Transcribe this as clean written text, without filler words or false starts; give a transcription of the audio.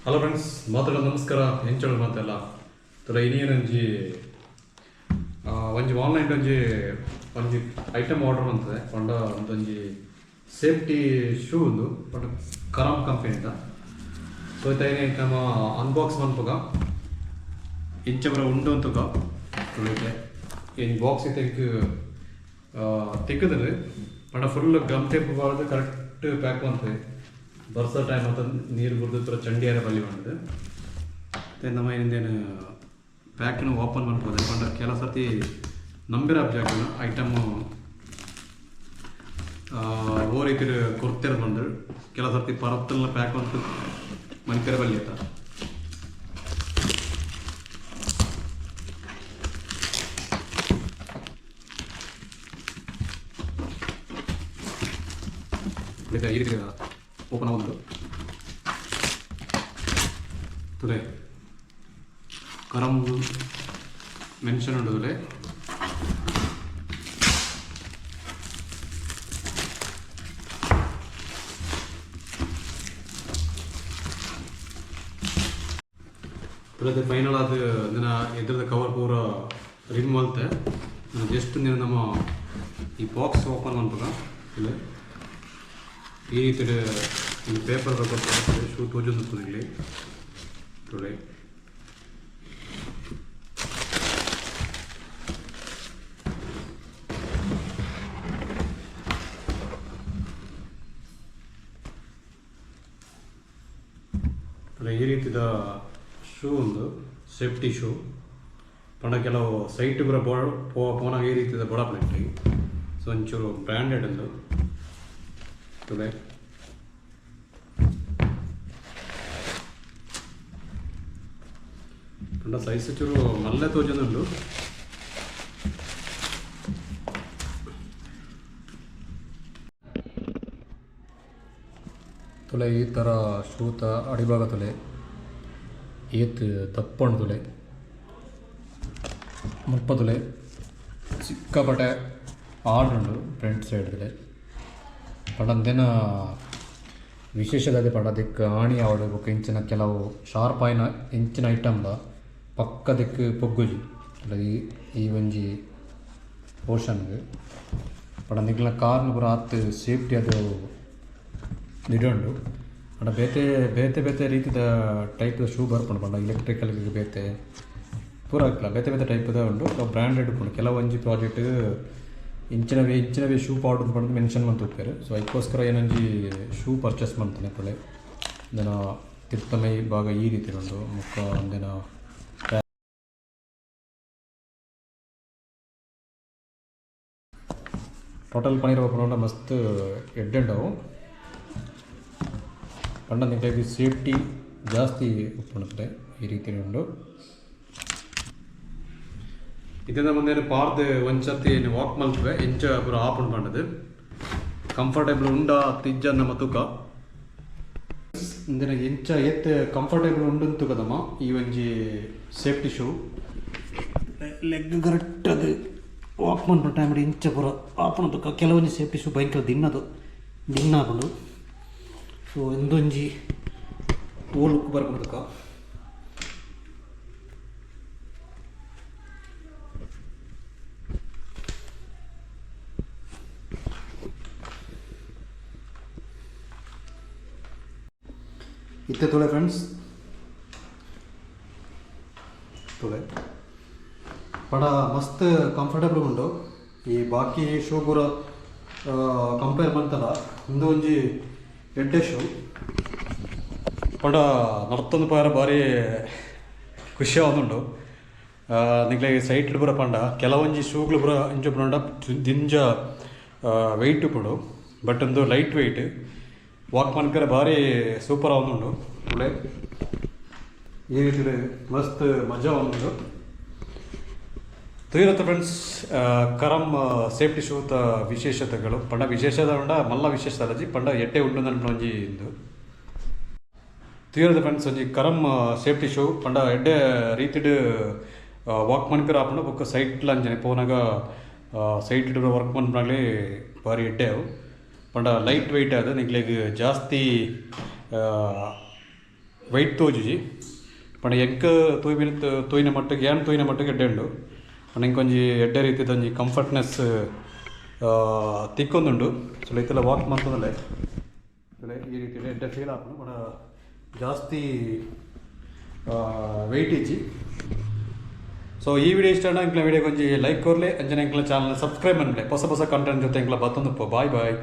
Hello friends, ಮಾತಾಡೋ ನಮಸ್ಕಾರ. ಎಂಚೋಳು ಮಾತೆಲ್ಲ ತುಲ ಇನಿಯನೊಂಜಿ ಒಂಜಿ ಆನ್ಲೈನ್ ಒಂಜಿ ಒಂಜಿ ಐಟಮ್ ಆರ್ಡರ್ ಮಂತದೆ. ಪಂಡ ಒಂದೊಂಜಿ ಸೇಫ್ಟಿ ಶೂ ಉಂದು, ಪಂಡ ಕರಮ್ ಕಂಪನಿದ. ಸೊ ಇತ್ತೆ ಐನ್ ನಮ್ಮ ಅನ್ಬಾಕ್ಸ್ ಮನ್ಪುಗ, ಇಂಚ ಪೂರ ಉಂಡು ಅಂತುಗ. ತುಳುತೆ ಈ ಬಾಕ್ಸ್ ಇತ್ತೆ ಎಂಕ್ ತಿಕ್ಕುದುಂಡು. ಪಂಡ ಫುಲ್ ಗಮ್ ಟೇಪ್ ಪಾಡ್ದ್ ಕರೆಕ್ಟ್ ಪ್ಯಾಕ್ ಮಂತುವೆ. ಬರ್ಸ ಟೈಮ್ ಅಂತ ನೀರು ಬುಡ್ದು ಪೂರ ಚಂಡಿಯಾರ ಬಲ್ಲಿ ಪಂಡ್ದ್. ಮತ್ತೆ ನಮ್ಮ ಇಂದೇನು ಪ್ಯಾಕ್ನು ಓಪನ್ ಮನ್ಪುದು. ಪಂಡ ಕೆಲವು ಸರ್ತಿ ನಂಬೆರ್ ಆಪುಜಿ ಐಟಮ್ ಓ ರೀತಿಡ್ ಕೊರ್ತೆರ್ ಪಂದ್. ಕೆಲವು ಸರ್ತಿ ಪರತ್ತಲ್ನ ಪ್ಯಾಕ್ ಮಂತ್ ಮನ್ಪೆರೆ ಬಲ್ಲಿ ಅತ್ತ. ಈ ರೀತಿ ಓಪನ್ ಆವೊಂದುಂಡು ತುಲೆ. ಕರಮ್ ಮೆನ್ಷನ್ ಉಂಡು ತುಲೆ. ತುಲತೆ ಫೈನಲ್ ಆದ್ ನಿನ್ನ ಎದುರದ ಕವರ್ ಪೂರ ರಿಮೂವ್ ಮಲ್ತೆ. ಜಸ್ಟ್ ನೀನು ನಮ್ಮ ಈ ಬಾಕ್ಸ್ ಓಪನ್ ಮನ್ಪುಗ. ತುಲೆ, ಈ ರೀತಿಡ್ ಈ ಪೇಪರ್ ಶೂ ತೋಜೊಂದು ಉಪ್ಪುಂಡು ತುಲೆ. ತುಲೆ, ಈ ರೀತಿದ ಶೂ ಉಂದು, ಸೇಫ್ಟಿ ಶೂ. ಪಂಡ ಕೆಲವು ಸೈಟ್ ಪೂರ ಪೋನಾಗ ಈ ರೀತಿದ ಬೋಡಾಪುಂಡು. ಸೊ ಒಂಚೂರು ಬ್ರ್ಯಾಂಡೆಡ್ ಉಂದು ತುಲೆ. ಪಂಡ ಸೈಜ್ ಚೂರು ಮಲ್ಲೆ ತೋಜೊಂದುಂಡು. ತುಲೆ, ಈ ಥರ ಶೂತ ಅಡಿಭಾಗ ತುಲೆ, ಏತ್ ದಪ್ಪ ತುಲೆ. ಮುಲ್ಪ ತುಲೆ, ಸಿಕ್ಕಾಪಟ್ಟೆ ಆರ್ಡ್ ಉಂಡು ಫ್ರಂಟ್ ಸೈಡ್ ತುಲೆ. ಪಂಡ ಅಂದೆನ ವಿಶೇಷದಾದ ಪಂಡ ದಿಕ್ಕ್ ಆಣಿ ಆವಡ್ ಬೊಕ್ಕ ಇಂಚಿನ ಕೆಲವು ಶಾರ್ಪ್ ಆಯಿನ ಇಂಚಿನ ಐಟಮ್ಲ ಪಕ್ಕ ದಿಕ್ಕ್ ಪೊಗ್ಗುಜಿ ಈ ಈ ಒಂಜಿ ಪೋರ್ಷನ್ಗ್. ಪಂಡ ನಿಕ್ಲೆನ ಕಾರ್ನ್ ಪೂರ ಆತ್ ಸೇಫ್ಟಿ ಅದು ನಿಡುಂಡು. ಪಂಡ ಬೇತೆ ಬೇತೆ ಬೇತೆ ರೀತಿದ ಟೈಪ್ದ ಶೂ ಬರ್ಪುಂಡು. ಪಂಡ ಎಲೆಕ್ಟ್ರಿಕಲ್ ಬೇತೆ ಪೂರ ಇಪ್ಪುಲ ಬೇತೆ ಬೇತೆ ಟೈಪ್ದ ಉಂಡು, ಬ್ರ್ಯಾಂಡೆಡ್ ಉಪ್ಪುಂಡು. ಕೆಲವೊಂಜಿ ಪ್ರಾಜೆಕ್ಟ್ ಇಂಚಿನವೇ ಇಂಚಿನವೇ ಶೂ ಪಾಡುಂದು ಪಂದ್ ಮೆನ್ಷನ್ ಮಂತ್ ಉಪ್ಪೆರ್. ಸೊ ಐಕ್ಕೋಸ್ಕರ ಏನೊಂಜಿ ಶೂ ಪರ್ಚೇಸ್ ಮಂತುನೆ. ಪೊಲೆ, ಇಂದೆನ ತಿರ್ತಮೈ ಭಾಗ ಈ ರೀತಿ ಉಂಡು. ಬೊಕ್ಕ ಉಂದೆನ ಟೋಟಲ್ ಪನೀರ್ ಪಂಡ ಮಸ್ತ್ ಎಡ್ಡೆ ಉಂಡು ಅವು. ಪಂಡ ನಿಕ್ಲೆಗ್ ಸೇಫ್ಟಿ ಜಾಸ್ತಿ ಉಪ್ಪುಂಡು. ಈ ರೀತಿ ಉಂಡು. ಇದನ್ನ ಮುಂದೆ ಪಾರ್ದ್ ಒಂಚತ್ತಿ ವಾಕ್ ಮಲ್ಪುವೆ, ಇಂಚ ಪೂರ ಆಪುಂಡು ಪಂಡದು, ಕಂಫರ್ಟೇಬಲ್ ಉಂಡ ತಿಜ್ಜ ನಮ್ಮ ತೂಕ. ಇಂದೆನ ಎಂಚ ಏತ್ ಕಂಫರ್ಟೇಬಲ್ ಉಂಡು ತೂಕದಮ್ಮ. ಈ ಒಂಜಿ ಸೇಫ್ಟಿ ಶೂ ಲೆಗ್ ಕರೆಕ್ಟ್ ಅದು ವಾಕ್ ಮನ್ಪುನ ಟೈಮ್ ಇಂಚ ಪೂರ ಆಪುನ ತೂಕ. ಕೆಲವೊಂಜಿ ಸೇಫ್ಟಿ ಶೂ ಭಯಂಕರ ದಿನ್ನದು ದಿನ್ನ ಆಪುಂಡು. ಸೊ ಇಂದೊಂಜಿ ಓ ಲುಕ್ ಬರ್ಪುಂಡು ತೂಕ. ಇತ್ತೆ ತೂಲೆ ಫ್ರೆಂಡ್ಸ್, ತೂಲೆ, ಪಂಡ ಮಸ್ತ್ ಕಂಫರ್ಟೇಬಲ್ ಉಂಡು. ಈ ಬಾಕಿ ಶೂ ಪೂರ ಕಂಪೇರ್ ಮಂತಡ ಉಂದು ಒಂಜಿ ಎಡ್ಡೆ ಶೂ. ಪಂಡ ನಡ್ತೊಂದು ಪೋಯೆರೆ ಬಾರಿ ಖುಷಿ ಆವೊಂದುಂಡು ನಿಕ್ಲೆಗ್ ಸೈಟ್ ಪೂರ. ಪಂಡ ಕೆಲವೊಂಜಿ ಶೂಗಳು ಪೂರ ಇಂಚ ಪಂಡ ದಿಂಜ ವೆಯ್ಟ್ ಉಪ್ಪುಂಡು, ಬಟ್ ಉಂದು ಲೈಟ್ ವೆಯ್ಟ್. ವಾಕ್ ಮನ್ಪೆರೆ ಬಾರಿ ಸೂಪರ್ ಆವೊಂದುಂಡು. ತೂಲೆ, ಈ ರೀತಿಡ್ ಮಸ್ತ್ ಮಜಾ ಆವೊಂದುಂಡು. ತೂಯಿರತ್ತ ಫ್ರೆಂಡ್ಸ್, ಕರಮ್ ಸೇಫ್ಟಿ ಶೂತ ವಿಶೇಷತೆಗಳು. ಪಂಡ ವಿಶೇಷತೆ ಪಂಡ ಮಲ್ಲ ವಿಶೇಷತೆ ಅಲ್ಲಜಿ, ಪಂಡ ಎಡ್ಡೆ ಉಂಡು ಪನ್ಪಿನ ಒಂಜಿ ಇಂದು. ತೂಯರದ ಫ್ರೆಂಡ್ಸ್, ಒಂಜಿ ಕರಮ್ ಸೇಫ್ಟಿ ಶೂ ಪಂಡ ಎಡ್ಡೆ ರೀತಿಡ್ ವಾಕ್ ಮನ್ಪೆರೆ ಆಪುಂಡು. ಬೊಕ್ಕ ಸೈಟ್ಲ ಅಂಚನೆ ಪೋನಗ ಸೈಟ್ ವರ್ಕ್ ಮನ್ಪುನಾಗ್ಲೇ ಬಾರಿ ಎಡ್ಡೆ ಅವು. ಪಂಡ ಲೈಟ್ ವೆಯ್ಟ್ ಆದ್ ನಿಕ್ಲೆಗ್ ಜಾಸ್ತಿ ವೈಟ್ ತೋಜುಜಿ. ಪಂಡ ಎಂಕ್ ತೂಯಿನ ತೂಯಿನ ಮಟ್ಟಿಗೆ, ಏನ್ ತೂಯಿನ ಮಟ್ಟಿಗೆ ಎಡ್ಡೆ ಉಂಡು. ಪಂಡ ಎಂಕೊಂಜಿ ಎಡ್ಡೆ ರೀತಿದ ಒಂಜಿ ಕಂಫರ್ಟ್ನೆಸ್ ತಿಕ್ಕೊಂದುಂಡು. ಸೊ ಇತ್ತೆಲ ವಾಕ್ ಮಂತೊಂದುಲ್ಲೆ. ಈ ರೀತಿ ಎಡ್ಡೆ ಫೀಲ್ ಆಪುಂಡು. ಪಂಡ ಜಾಸ್ತಿ ವೆಯ್ಟ್ ಇಜ್ಜಿ. ಸೊ ಈ ವಿಡಿಯೋ ಇಷ್ಟ ಆಂಡ ಎಂಕ್ಲ ವಿಡಿಯೋ ಒಂಜಿ ಲೈಕ್ ಕೊರ್ಲೆ, ಅಂಚನೆ ಎಂಕ್ಲ ಚಾನಲ್ ಸಬ್ಸ್ಕ್ರೈಬ್ ಮನ್ಪುಲೆ. ಹೊಸ ಹೊಸ ಕಂಟೆಂಟ್ ಜೊತೆ ಎಂಕ್ಲ ಬತ್ತೊಂದು. Boy boy.